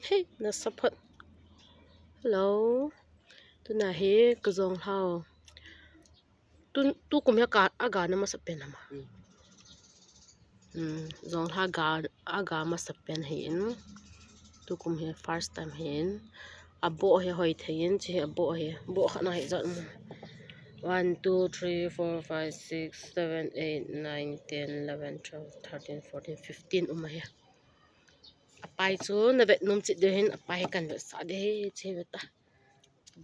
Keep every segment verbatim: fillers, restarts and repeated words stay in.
Hey, nasa phot. Hello. Tuna hi ka jong lhau. Tu, tukum hi aga, aga na masa pen ama. Mm. Hmm, jong lha aga, aga masa pen hin. Tukum hi first time hin. Abo hi hoi thei in, chi abo hi. Bo khat na hi jat mu. One, two, three, four, five, six, seven, eight, nine, ten, eleven, twelve, thirteen, fourteen, fifteen um ahi. Apai chu na vet nom chit deu hin, apai kan vet sa de, chi vet ta.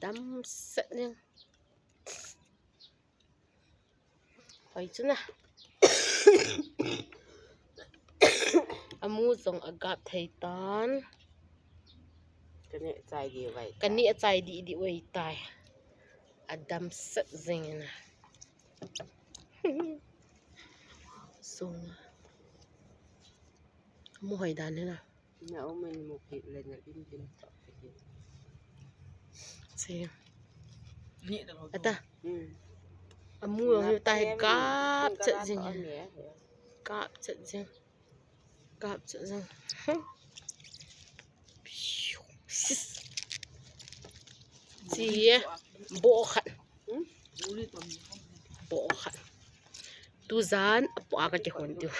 Dam set ding. Hoi chu na. Amu jong agap thei tan. Kani achai di vai. Kani achai di di vai tai. Adam set jing na. Sung. Amu hoi dan na. Na um in mu ki le na lim lim to. Si. Ata. Hmm. Amu hi tai gap chet jing. Gap chet jing. Gap chet jing. Si. Bo khat. Hmm? Bo khat. Tujan apo a ka kihon diu.